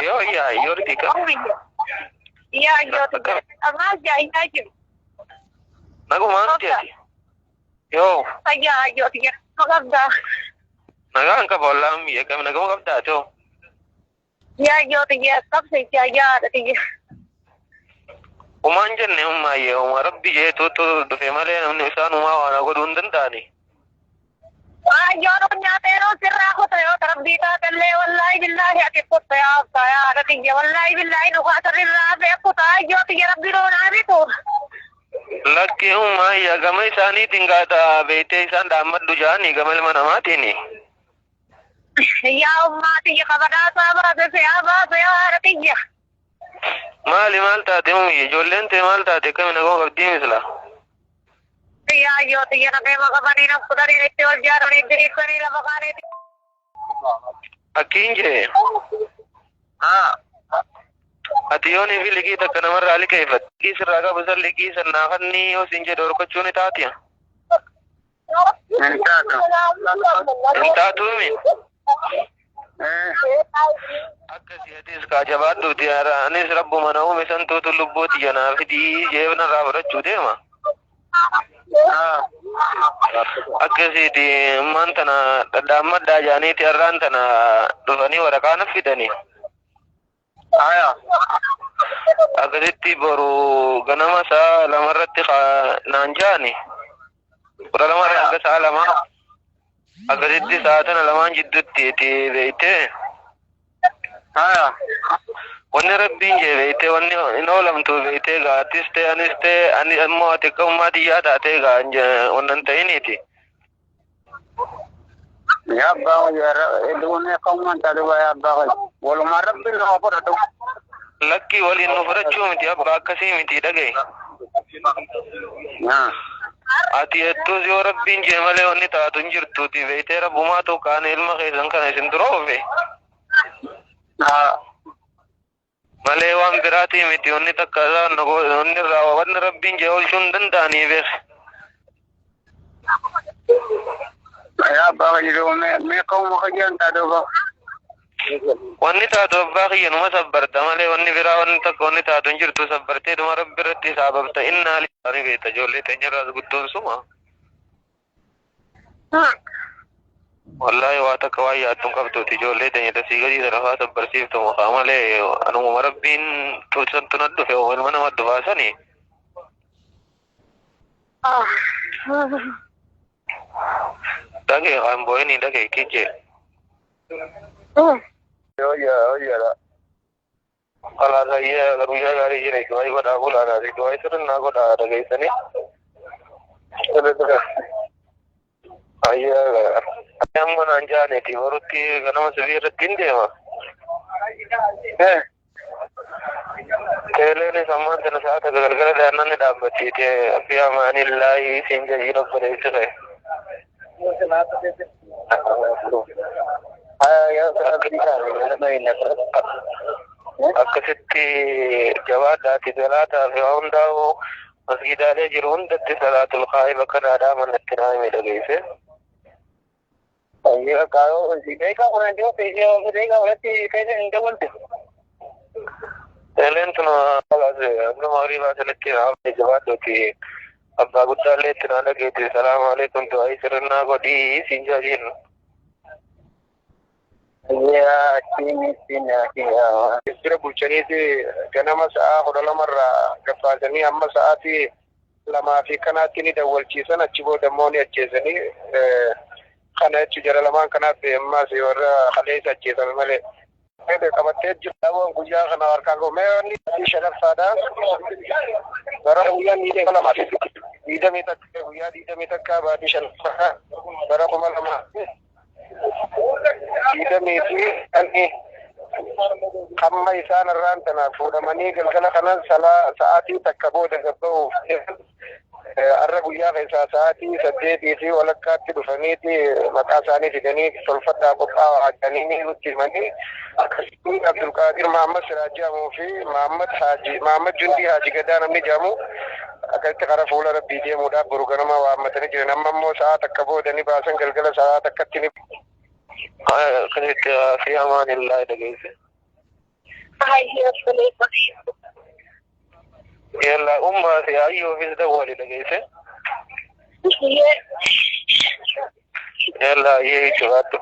Yoo yaa yoo ritika. Yaa yoo tiyya. Maal jaa jiru. Nagumaan ati. Yoo. Fayyaa yoo tiyya. Qabdaa. Nagaan qaba wallaan biyya kam nagama qabdaa too. Yaa yoo tiyya qabsicha yaadha tiyya. Umaan jenne ummaayyee uma rabbi jeetuutu dhufe malee namni isaan umaa waan godhuu hin danda'ani. Ayyoon nyaateeroo sirraa kuta yoo rabbii taatellee wallaahi billaahi ati kutta yaa abbaa yaadha tiyya wallaahi billaahi nu kaasarrirraa beekuta ayyoo tiyya rabbi noonaa bitu. Lakki ummaayya gama isaaniitiin gaata beektee isaan dhaammadhu jaanii gama ilma namaatiin. Yaa ummaa tiyya kabadhaasaa baase siyaa baase yaa haadha tiyya. Maali maal taate umiyye ijoolleen tee maal taate akkami nagama qabdii misla. Yaa ayyoo tiyya naqeema qabanii naf kudhanii itti wal jaaranii diriirsanii lafa kaanii. Akkiin jee. Ati yoonii fi liqii takka namarraa liqeeffatte. Liqii sirraa qabu san liqii san naafanni yoo siin jedhe horkachuu ni taati. Hin taatu. Hin taatuumi. Akkasii atis kaa jabaadhuuti anis rabbuma na uume santuutu lubbuu tiyya naa fidii jee narraa fudhachuu deema. Akkasiiti ammaan tana dhadhaammadhaa jaaniiti har'aan tana dhufanii waraqaa na fidanii. Akkasitti boru ganama sa'a lamarratti naan jaani. 12 irraa hanga sa'a 2 akkasitti sa'a tana lamaan jidduutti itti beektee. Wanni rabbiin jee beektee wanni hin oolamtu beektee gaa atis ta'e anis ta'e ani ammoo ati akka ummaa tiyyaa taatee gaa wannan hin ta'iniiti. Yaa abbaa wayyaa hedduun akka ummaan taate waa abbaa wayyaa. Walumaa rabbiin nama fudhatu. Lakkii waliin nu fudhachuu miti abbaa akkasii miti dhagaye. Ati hedduus yoo rabbiin jee malee wanni taatu hin jirtuuti beektee rabbumaatu kaan ilma keessan kana isin dura oofe. Malee waan biraatii miti wanni takka wanni irraa wanni rabbiin jee oolchuu hin danda'anii beek. Yaa abbaa wayyaa mee akka umma kayyaan taate obbo. Wanni taatu abbaa kiyya numa sabbarta malee wanni biraa wanni takka wanni taatu hin jirtu sabbartee dhuma rabbi irratti saababta innaa ni beekta ijoollee teenyarraas guddoon suma. Wallaahi waa takka waan yaaddu hin qabduuti ijoollee teenya tasii gadii sana faa sabbarsiiftu maqaa malee anuma rabbiin santu na dhufe ilma nama dhufaa sani. Dhagee kan boo'inii dhagee kijjee. Oyyaadha. Kalaas ayyee guyyaa gaarii jira du'aa godhaa bulaadhaa du'aa sirnaa godhaa dhageessanii. Ayyee amma naan jaaneeti borutti ganama sibii irratti hin deema. Teeleenis ammaan tana sa'a takka galgala daannanni dhaabbattiiti fi amaanillaahi siin jedhii obboleessi kee. Akkasitti jabaadhaati salaataa fi waa hundaa'u masgidaalee jiru hundatti salaatul qaa'ib akka dhaadhaa manatti naa hime dhageesse. Teeleen tun amma magriibaa sanatti naa jabaadhuuti abbaa guddaallee itti naa dhageetti salaamu alaikum du'aa sirnaa godhii siin jaajiin. Bira bulchaniiti ganama sa'a 12 irraa gabbaasanii hamma sa'aatii 2 fi kanaatti ni dawwalchiisan achi booda immoo ni ajjeesanii kana jechuun jara lamaan kanaaf ammas warra kaleessa ajjeesame malee. Qabattee jirtu guyyaa kana harkaan gomee wanni shanaffaadha. Bara guyyaa 21 guyyaa 21 baatii shanaffaa bara 2025 hamma isaan irraan tana fuudhamanii galgala kana sa'aatii takka booda gabba'uuf har'a guyyaa keessaa sa'aatii 8:15tti dhufaniiti maqaa isaanii fidanii tolfadhaa qophaa'aa jedhanii nutti himanii akkasitti Abdulqaadir Mahammad Siraaj jedhamuu fi Mahammad Haaji Mahammad Jundii Haaji Gadaa namni jedhamu akkasitti karaa fuula rabbii deemuudhaaf boru ganama waammatanii jiran amma immoo sa'a takka booda ni baasan galgala sa'a takkatti ni. Akkasitti fi amaanillaahi dhageesse. Hayyee obboleessa. Yalla ummaa fi ayyoofis dawwali dhageesse. Hayyee. Yalla ayyee jabaadhu.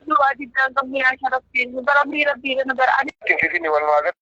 Du'aa diddaan qabni yaa sharaftiin bara rabbii rabbii bara Fifini walumaa galatti.